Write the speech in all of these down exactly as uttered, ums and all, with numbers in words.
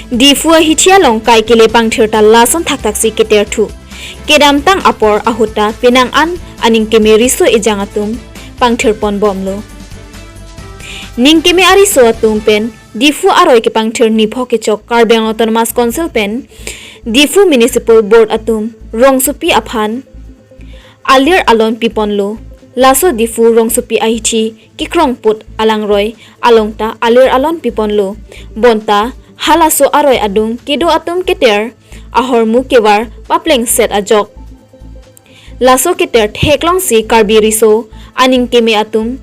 Diphu ahithi along kai kele pangthir ta lason thakthak si keter thu. Kedamtang apor ahut ta penang an aning keme riso ejang atum pangthir pon bomlo. Ning keme ariso atum pen Diphu aroi kepangthir nipho kechok Karbi Anglong Autonomous Council pen Diphu Municipal Board atum rongsopi aphan alir alon piponlo. Laso Diphu rongsopi ahithi kekrong put alangroi along ta alir alon piponlo. Bonta halaso aroi adung kedo atum keter ahormu kevar paplengset ajok. Laso keter theklong si Karbi riso aning keme atum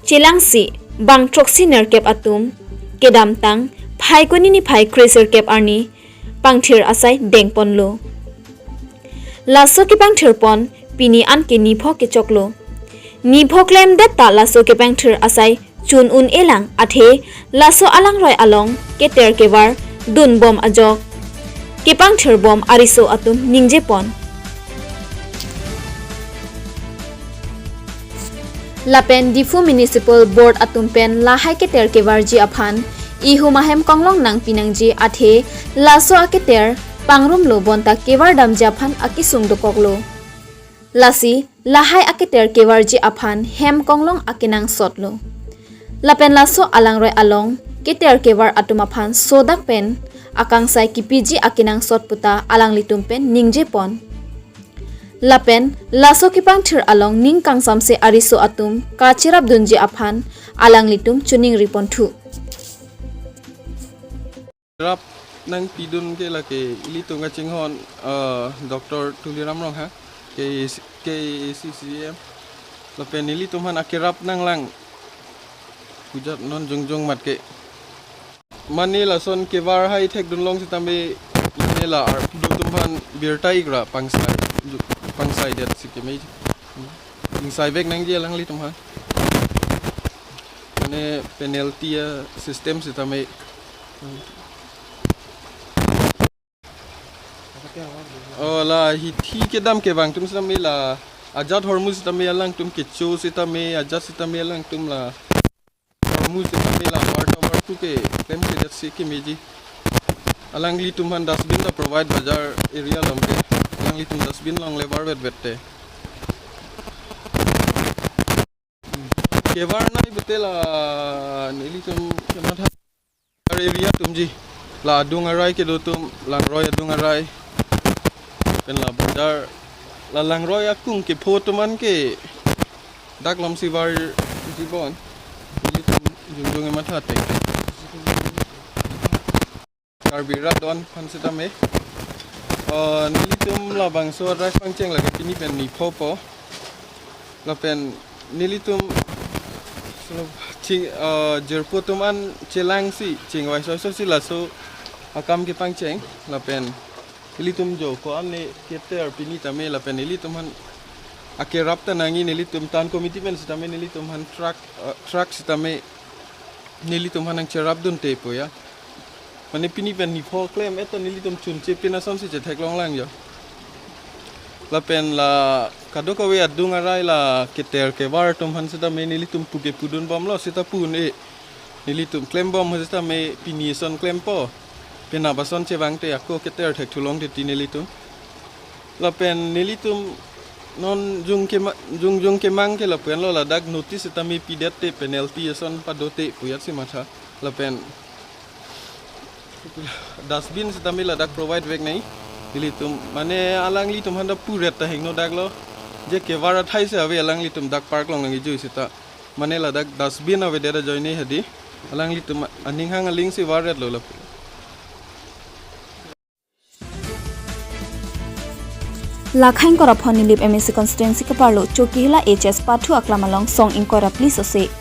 chelangsi bang throksi nerkep atum kedamtang Phaikuni niphai kresirkep arni pangthir asai dengponlo. Laso kepangthir pon pini anke nipho kechoklo. Nipho klemdet ta laso kepangthir asai chun un-elang athe laso alangroi along keter kevar dunbom ajok kepangthir bom ariso atum ningjepon. Lapen Diphu Municipal Board atum pen lahai keter kevarji aphan ihum ahem konglong nangpi nangji athe laso aketer pangrumlo bonta kevar damji aphan akesung dokoklo. Lasi lahai aketer kevarji aphan hem konglong akenangsotlo. Lapen laso alangroi along keter kevar atum aphan sodak pen akangsai kipiji akenangsot puta alanglitum pen ningjepon. Lapen laso kepangthir along ning kangsamse ariso atum kacherapdunji aphan alanglitum choningri ponthu. Rap nangpidun ke lake ilitum kachinghon, eh, Doctor Tuliram Ronghang, K A C, K A C C M. Lapen ilitum aphan akerap nanglang. Kujat non jongjong mat ke. Mane lason kevar hai thekdunlong sitame mane la arphudo atum aphan birta ikra pangsai, ju-, pangsai det si keme. Ingsai vek nangji alanglitum aphan. Mane penalty a system sitame. Oh, la hithi kedam kevang atum sitame la ajat hormu sitame alangtum kecho sitame ajat sitame alangtum la hormu sitame la war tower tu ke klemkledet si kemeji. Alanglitum aphan dustbin ta provide bajar area along ke. Alanglitum dustbin longle varvetvet te. Kevar nai bete la nelitum kematha area atumji. La adung arai kedo atum, langroi adung arai. Pen la bajar, la langroi akung kepho atum an ke dak lom si varji bon. Nelitum jongjong kematha te. Karbi rat don aphan sitame. Eh, nelitum labangso arai pangcheng lake pini pen nipho po. Lapen nelitum so, ching, eh, jirpo atum an chelangsi chingvai soisoisi laso akam kepangcheng. Lapen nelitum jo ko-an ne keter pini tame lapen nelitum aphan akerap ta nangji nelitum town committee pen sitame nelitum aphan truck, eh, truck sitame nelitum aphan nangcherapdun te pu ya. Mane pini pen nipho klem-et ta nelitum chunche pin asonsi chetheklong lang jo. Lapen la kadokave adung arai la keter kevar atum aphan sitame nelitum puke pudun bomlo sita pu un-e. Nelitum klembom sitame pini ason klempo. Penap ason chevang te ako keter thekthulong te ti nelitum. Lapen nelitum non jung kema-, jongjong kemang ke lapen lo ladak notice sitame pidet te penalty ason pado te pu ya si matha. Lapen dustbin sitame ladak provide vek nai. Nelitum mane alanglitum aphan ta puret ta hingno dak lo. Je kevar athai si ave alanglitum dak park long nangkejui sita. Mane ladak dustbin avedet ajoine hadi. Alanglitum aning hang aling si varret lo lapu. Lakhang koraphon Nilip M A C constituency keparlo Chokihola H S pathu aklam along song ingkoi ra phli sose.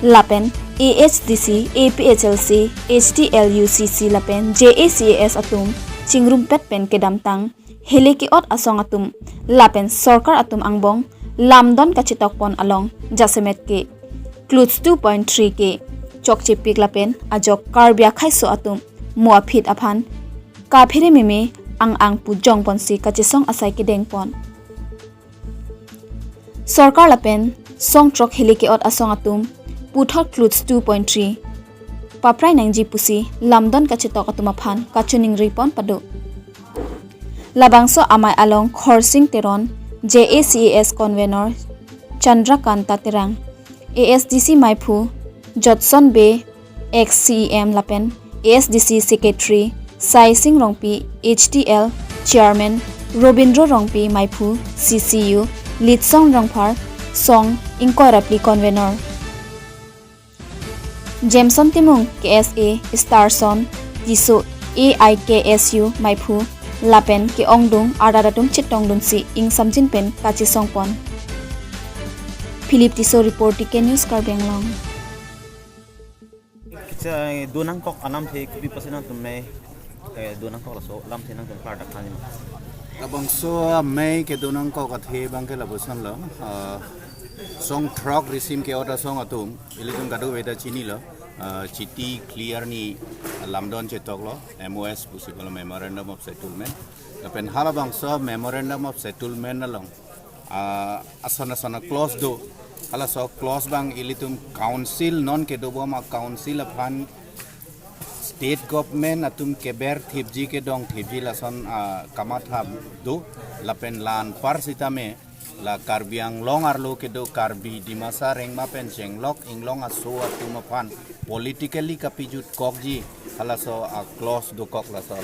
Lapen A H D C, A P H L C, H T L U C C lapen J A C A S atum chingrumpet pen kedamtang hele ke-ot asong atum lapen sorkar atum angbong lamdon kachetokpon along jasemet ke Clothes two point three ke chokchepik lapen ajok Karbi akhaiso atum mo aphit aphan kaphere meme ang-ang pu jongponsi kachesong asai kedengpon. Sorkar lapen song throk hele ke-ot asong atum puthot Clothes two point three paprai nangji pusi lamdon kachetok atum aphan kachiningri pon pado. Labangso amei along Khorsing Teron, J A C A S convener Chandrakanta Terang, A S D C meiphu Jotson Bey, ex C E M lapen A S D C secretary Saising Rongpi, H T L chairman Robindro Rongpi meiphu, C C U Litsong Rongphar, song ingkoi ra phli convener Jameson Timung, K S A, Starson Tisso, A I K S U meiphu lapen ke-ongdung arat atum chetongdunsi ingsamjin pen kachesong pon. Philip Tisso report, T K News, Karbi Anglong. Kicha, eh, do nangkok alamthe kopi pusi nangtum mei, eh, do nangkok laso alamthe nangtum klardak thanji ma? Labangso amei kedo nangkok athe abangke lapuson lo, eh, song throk risim ke-ot asong atum, ilitum kadokave ta chinilo, eh, chiti clear ni lamdon chetok lo, M O S pusi pulo, Memorandum of Settlement. Lapen halabangso Memorandum of Settlement along, ah, ason ason a-clause do. Halaso clause abang ilitum council non kedobom a-council aphan state government atum keber thipji kedong thipji lason, ah, kamatha do. Lapen la anpar sitame la Karbi Anglong arlo kedo Karbi, Dimasa, Rengma pen chenglok inglong aso atum aphan politically kapijutkokji halaso a-clause dokok laso.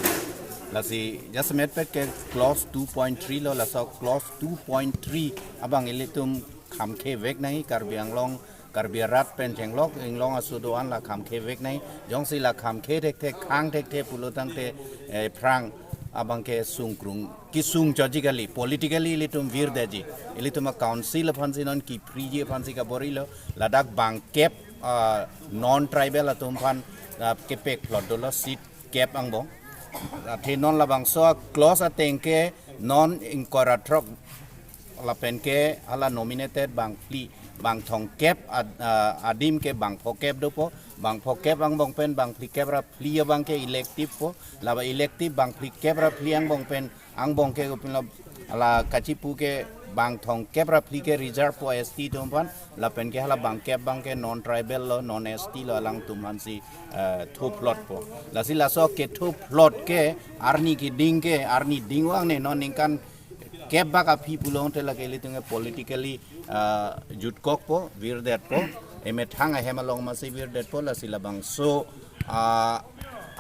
Lasi jasemet pet ke clause two point three lo, laso clause two point three abang ilitum khamkhe vek nangji, Karbi Anglong, Karbi arat pen chenglok inglong aso do-an la khamkhe vek nangji. Jongsi la khamkhe thekthe, khang thekthe pulo tangte, eh, aphrang abangke sungkrung, kesung choji kali, politically ilitum virdetji. Ilitum a-council aphansi non kipriji aphansi kabor-ilo, ladak bangkep, ah, non-tribal atum aphan, ah, kepek plot dolo, seat kep angbong. Athe non labangso a-clause ateng ke non ingkoi ra throk lapen ke hala nominated bang phli, bang thomkep ad-, ah, adim ke bang phokep dopo, bang phokep angbong pen bang phlikep ra phli abangke elective po, laba elective bang phlikep ra phli angbong pen angbong ke kopilo, hala kachipu ke bang thomkep ra phli ke reserve po S T atum aphan, lapen ke hala bangkep abangke non-tribal lo, non-S T lo, alangtum aphansi, eh, tho plot po. Lasi laso ketho plot ke arni keding ke, arni dingvang ne non ningkan kep bak aphi pulo tangte lake ilitum ke politically, ah, jutkokpo, virdetpo, emethang ahem along masi virdetpo, lasi labangso, ah,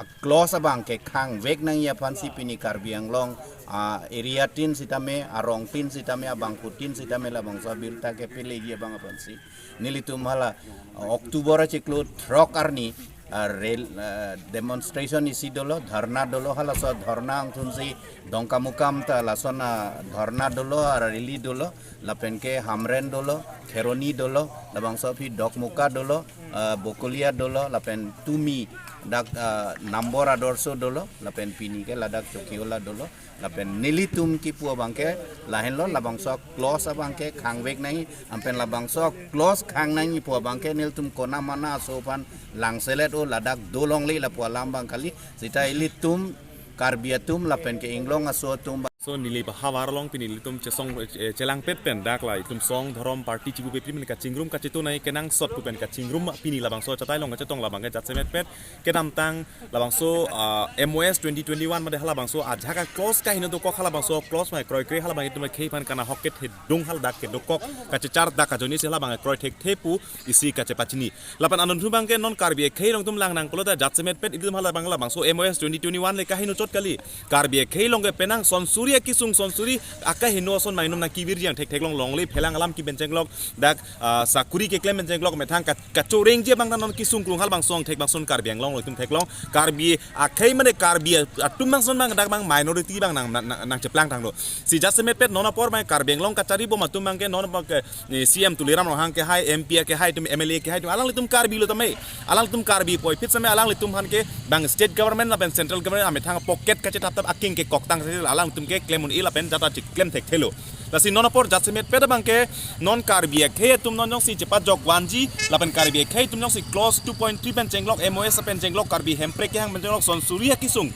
a-clause abangke khang vek nangji aphansi pini Karbi Anglong, ah, area tin sitame, arong tin sitame, abangphu tin sitame labangso abirta kepeleji abang aphansi nelitum hala, ah, October achiklo throk arni, ah, rel-, ah, demonstration isi dolo, dharna dolo, halaso dharna angthunsi Dongkamukam ta lason a-dharna dolo, a-rally dolo, lapen ke Hamren dolo, Kheroni dolo, labangso aphi Dokmoka dolo, ah, Bokolia dolo, lapen Tumi dak, ah, Nambor Adorsho dolo, lapen pini ke ladak Chokihola dolo, lapen nelitum kipu abangke lahenlo, labangso clause abangke khang vek nangji, anpen labangso clause khang nangji pu abangke nelitum kona mana aso aphan langselet o, ladak dolongle lapu alam abang kali, seta ilitum Karbi atum lapen ke inglong aso atum abang. So neli ba havar along pini ilitum chesong, eh, chelangpet pen dak la itum song dhorom party chibupe pin pen kachingrum kacheto nangji kenangsot pu pen kachingrum pini labangso achatai along kachetong labang ke jasemet pet kedamtang labangso, ah, M O S twenty twenty-one mate halabangso ajak a-clause kaheno dokok, halabangso clause mai kroikre halabang itum akhei aphan kana hokket hedung hal dak kedokok kachechar dak ajoine si halabang kroi thekthe pu isi kachepachini. Lapen anonhu abangke non Karbi akhei along itum langnang pulote jasemet pet itum halabang labangso M O S twenty twenty-one le kaheno chot kali. Karbi akhei along ke penang sonsuri akesung, sonsuri akaheno ason mainom nangkevirji ang thektheklong, longle phelang alam kipen chenglok, dak, ah, sakuri keklem pen chenglok, methang ka-, kachorengji abang ta non kesung krung halabangso angthek bangson Karbi Anglong lo itum theklong. Karbi akhei mane Karbi atum bangson abang dak abang minority abang nang, nang, nang, nangcheplang thanglo. Si jasemet pet non apor abang Karbi Anglong kacharibom atum abangke non abangke, eh, C M Tuliram Ronghang kehai, M P kehai atum, M L A kehai atum, alanglitum Karbi lo tame, alanglitum Karbi puvoiphit same alanglitum aphan ke bang state government lapen central government amethang pocket kachethapthap aking kekoktang si alangtum ke klem un-e lapen jata chiklem thekthelo. Lasi non apor jasemet pet abangke non Karbi akhei atum non jongsi chepajok vanji lapen Karbi akhei atum jongsi clause two point three pen chenglok, M O S pen chenglok, Karbi Hemprek kehang pen chenglok, sonsuri akesung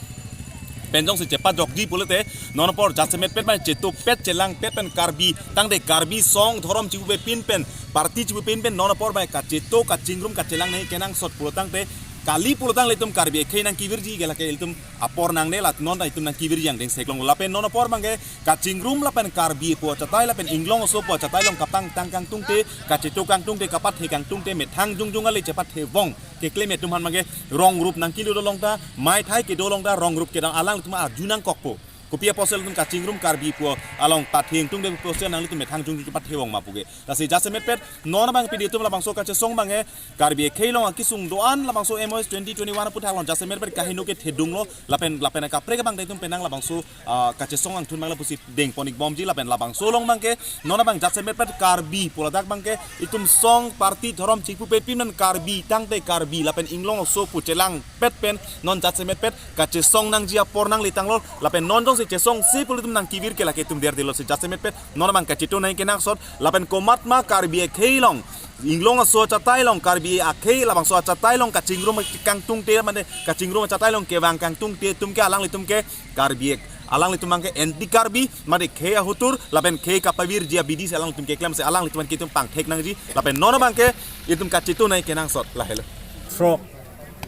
pen jongsi chepajokji pulote non apor jasemet pet abang chetopet chelangpet pen Karbi tangte Karbi song dhorom chibupe pin pen, party chibupe pin pen non apor abang kacheto kachingrum kachelang nangji kenangsot pulo tangte Kali pulotangte ilitum Karbi akhei nangkevirji ke lake ilitum apor nangne, la non ta ilitum nangkevirji angdeng seklong. Lapen non apor abangke kachingrum lapen Karbi pu achatai lapen Inglong aso pu achatai along kapangtang kangtungte, kacheto kangtungte, kapathe kangtungte, methang jongjong ale chepathe vong keklem atum aphan abangke wrong group nangkelo dolong ta, maithai kedo along ta wrong group kedam, alanglitum arju nangkokpo. Kopi apotsi ilitum kachingrum Karbi pu along pathe ingtungte pusi nanglitum methang jongjong chepathe vong ma pu ke. Lasi jasemetpet non abang pini itum labangso kachesong abangke Karbi akhei along akesung do-an labangso M O S twenty twenty-one aputhak along jasemetpet kaheno kethedunglo lapen lapen kaprek abangta itum penang labangso, ah, kachesong angthun abang lapusi dengpon-ik bomji lapen labangso along abangke non abang jasemetpet Karbi pu ladak abangke itum song party dhorom chingpupet piman Karbi tangte Karbi lapen Inglong aso pu chelangpet pen non jasemetpet kachesong nangji apor nanglitanglo lapen non jongsi chesongse pu ilitum nangkevir ke lake itum derdelo si jasemetpet non abang kacheto nangji kenangsot lapen komatma Karbi akhei along Inglong aso achatai along Karbi akhei labangso achatai along kachingrum kangtungte mane kachingrum achatai along kevang kangtungte itum ke alanglitum ke Karbi ek alanglitum abangke anti Karbi mane khei ahotur lapen khei kapavirji abidi si alanglitum keklem si alanglitum ke itum pangthek nangji lapen non abangke itum kacheto nangji kenangsot lahelo. Throk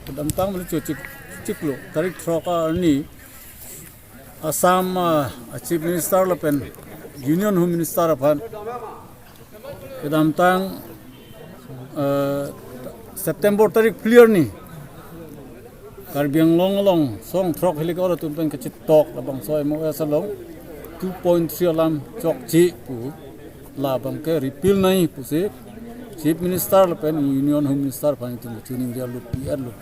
kedamtang mane chu chik chiklo tarik throk arni Assam, ah, Chief Minister lapen Union Home Minister aphan kedamtang, eh, September tarik phli arni Karbi Anglong along song throk helikopter atum pen kachetok labangso M O S along two point three alam chokche pu labangke repeal nangji pusi Chief Minister lapen Union Home Minister aphan itum chuningri arlo pi-etlo.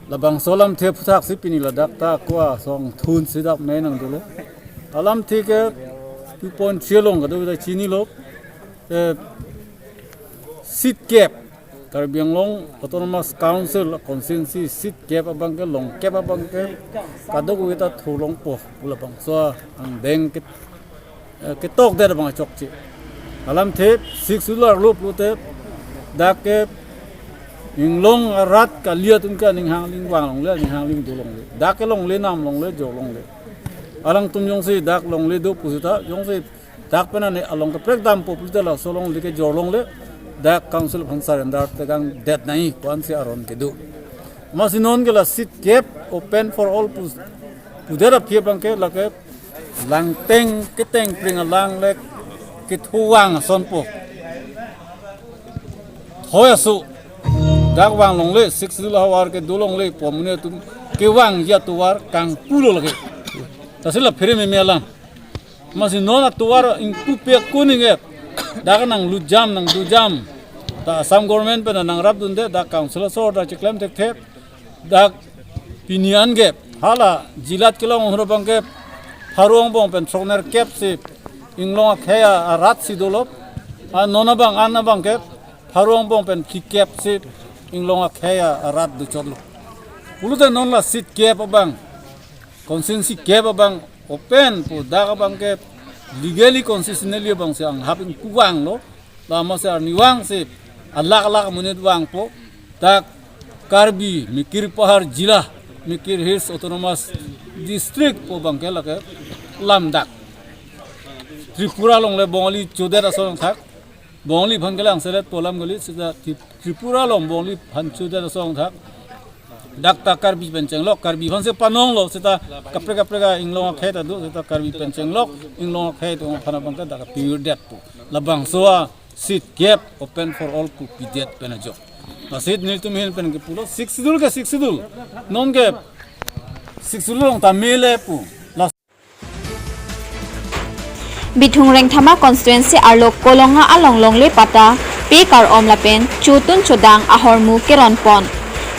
Labangso alamthe aphuthak si pini ladak ta ko-an asong thun si dak me nangdolo. Alamthe ke two point three along kadokave ta chinilo. Eh, seat kep Karbi Anglong Autonomous Council constituency seat kep abangke longkep abangke kadokave ta thulongpo pu labangso angdeng ke eh, ketokdet abang chokche. Alamthe Sixth Schedule arlo pulote dak ke Inglong arat kali atum ke aning hang aling vang longle, aning hang aling do longle. Dak ke longle nam longle, jor longle. Alangtum jongsi dak longle do pusita, jongsi dak pen ane along kaprek dampo pulote laso longle ke jor longle. Dak council aphan surrender tekangdet nangji ko-an si aron kedo. Amatsi non ke la seat kep open for all pu, pudet aphi abangke lake langteng keteng pring alang le kethuvang asonpo. Thoi aso dak vang longle, Sixth Schedule ahavar kedo longle pu amonit atum kevangji atovar kangpulo lake. Lasi la phere meme alam. Amatsi non atovar ingpupe kuning et. Dak nanglujam nangdujam ta Assam government pen nangrapdunde, dak council asor ta chiklem thekthe. Dak pini an ke hala jilat kelong ahut abangke pharo angbong pen throknerkep si Inglong akhei arat si dolo. A non abang an abangke pharo angbong pen phlikep si Inglong akhei arat dochotlo. Pulote non la seat kep abang, constituency kep abang open pu dak abangke legally constitutionally abangsi anghap ingpu vanglo. Lama si arnivang si alak alak amonit vangpo, dak Karbi Mikir Pahar Jila, Mikir Hills Autonomous District pu abangke lake lam dak. Tripura along le Bongali chodet ason thak, Bongali aphan ke le angselet pu alam kali, seta Tri-, Tripura along Bongali aphan chodet ason thak. Dak ta Karbi pen chenglok, Karbi aphan si panonglo, seta kaprek kaprek a-Inglong akhei ta do, seta Karbi pen chenglok, Inglong akhei atum aphan abangke dak pirdetpo. Labangso a seat kep open for all pu pidet pen ajo. La seat nelitum ahin pen kepulo, Sixth Schedule ke Sixth Schedule. Non ke Sixth Schedule along ta mele pu. La Bithung Rengthama constituency arlo Kolonga along longle patta pe kar-om lapen chotun chodang ahormu keronpon.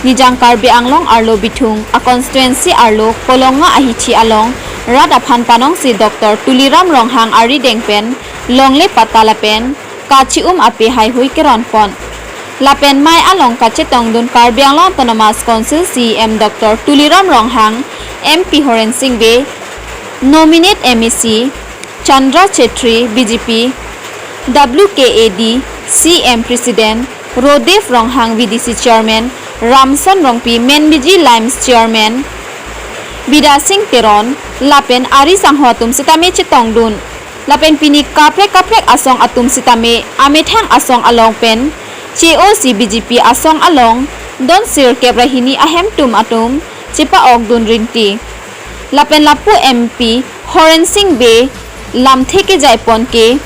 Nijang Karbi Anglong arlo Bithung a constituency arlo Kolonga ahithi along rat aphan panongsi Doctor Tuliram Ronghang arideng pen longle patta lapen kachi-um ape haihui keronpon. Lapen mei along kachetongdun Karbi Anglong Autonomous Council C E M Doctor Tuliram Ronghang, M P Horen Sing Bey, nominate M A C Chandra Chetri B J P, W K A D C M President Rodev Ronghang, V D C Chairman Ramson Rongpi, Menbiji Limes Chairman Bidya Sing Teron lapen ari sangho atum sitame chetongdun. Lapen pini kaprek kaprek asong atum sitame amethang asong along pen che-osi B J P asong along don sirkep ra hini ahemtun atum chepa-okdun rinti. Lapen lapu M P Horen Sing Bey lamthe kejaipon ke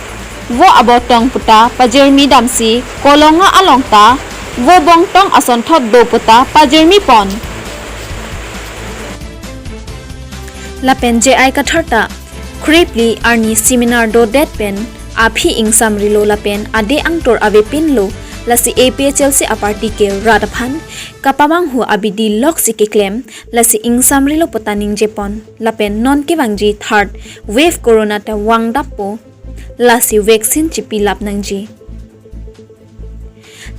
vo abotong puta pajirmi damsi Kolonga along ta vo bongtong asonthot do puta pajirmipon. Lapen J I Kathar ta khrephli arni seminar dodet pen aphi ingsamrilo lapen ade angtor avepinlo, lasi A P H L C aparty ke rat aphan kapamanghu abidi loksi keklem, lasi ingsamrilo puta ningjepon. Lapen non kevangji third wave corona ta vangdappo, lasi vaccine chipilap nangji.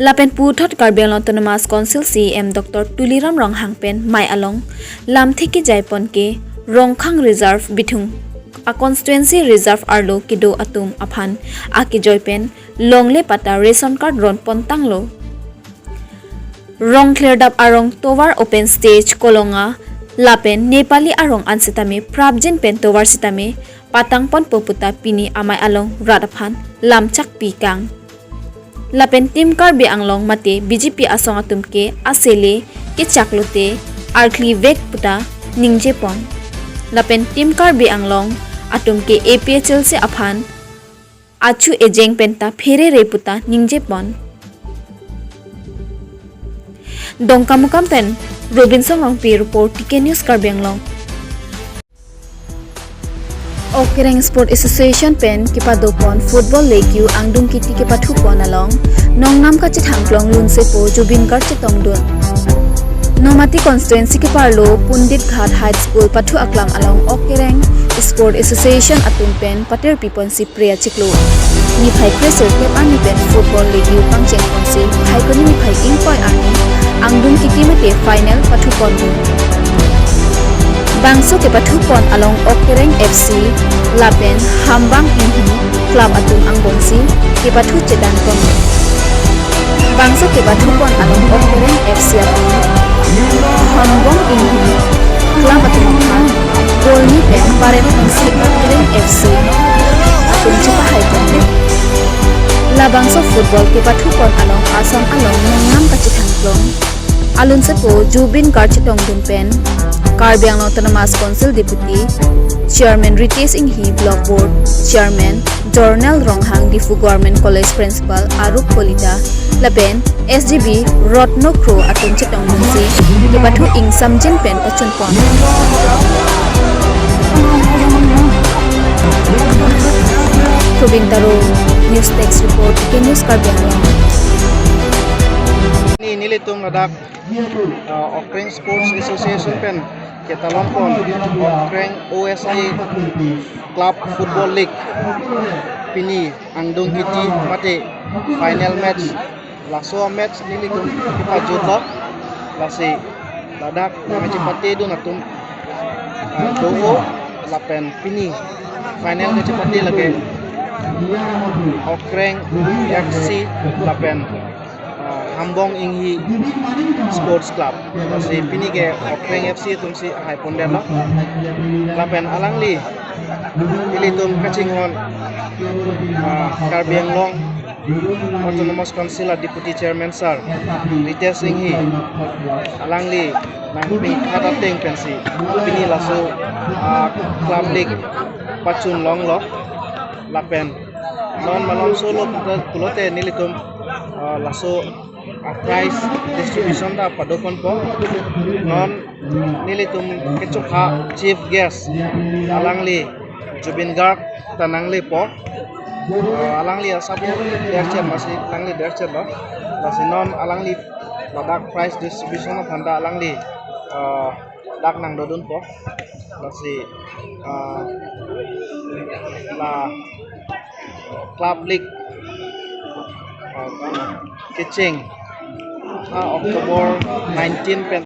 Lapen puthot Karbi Anglong Autonomous Council C E M Doctor Tuliram Ronghang pen mei along lamthe kejaipon ke Rongkhang Reserve bithung a constituency reserve arlo kedo atum aphan akejoi pen longle pata ration card ronpon tanglo. Rongkhlerdap arong tovar open stage Kolonga lapen Nepali arong an sitame prapjin pen tovar sitame patangponpo puta pini amei along rat aphan lamchak pikang. Lapen Team Karbi Anglong mate B J P asong atum ke asele kechaklote arkli vek puta ningjepon. Lapen Team Karbi Anglong atum ke A P H L C aphan achu ejeng penta pherere puta ningjepon. Dongkamukam pen Robinson Rongpi report, T K News Karbi Anglong. Okereng Sport Association pen kepadopon football league angdung kiti kepathupon along nongnam kachethangklong lunsepo Zubeen Garg chetongdun. Nomati constituency keparlo Pundit Ghat High School pathu aklam along Okereng Sport Association atum pen patirpiponsi pre achiklo. Niphai kre sirkep arni pen football league pangchengponsi Phaikuni niphai ingkoi arni angdung kiti mate final pathuponlo. Bangso kepathupon along Okereng F C lapen Hambang Inghi club atum angbongsi kepathu chedanponlo. Bangso kepathupon along Okereng F C atum Hambang Inghi club atum aphan goal ni pen paremponsi Okereng F C atum chepahaiponlo. Labangso football kepathupon along Assam along nongnam kachethangklong. Alunsepo Zubeen Garg chetongdun pen Karbi Anglong Autonomous Council Deputy Chairman Ritesh Inghi, Block Board Chairman Dornel Ronghang, Diphu Government College Principal Arup Kolita lapen S G B Rotno Kro atum chetongdunsi kepathu ingsamjin pen pachunpon. Tobing Taro, News Desk Report, K News Karbi Anglong. Ni nelitum ladak, uh, Okreng Sports Association pen ketalonpon Okreng O S I Club Football League pini angdung kiti mate final match, laso match nelitum kepajutlo, lasi ladak nangchepatedun atum, ah, do-o lapen pini final kachepate lake Okreng F C lapen, ah, Hambong Inghi Sports Club. Lasi pini ke Okreng F C atumsi haipondetlo. Lapen alangli ilitum kachinghon, ah, Karbi Anglong Autonomous Council a Deputy Chairman Sir Ritesh Inghi, alangli nangpingkhat ateng pensi pini laso, ah, club league pachunlonglo. Lapen non malomsolo pulote nelitum, ah, laso, ah, prize distribution ta padoponpo. Non nelitum kechokha chief guest alangli Zubeen Garg ta nanglepo. Ah, alangli asap berchet, lasi alangli berchetlo. Lasi non alangli ladak prize distribution aphanta alangli, ah, dak nangdodunpo. Lasi, ah, la club league, ah, kecheng, ah, October nineteen pen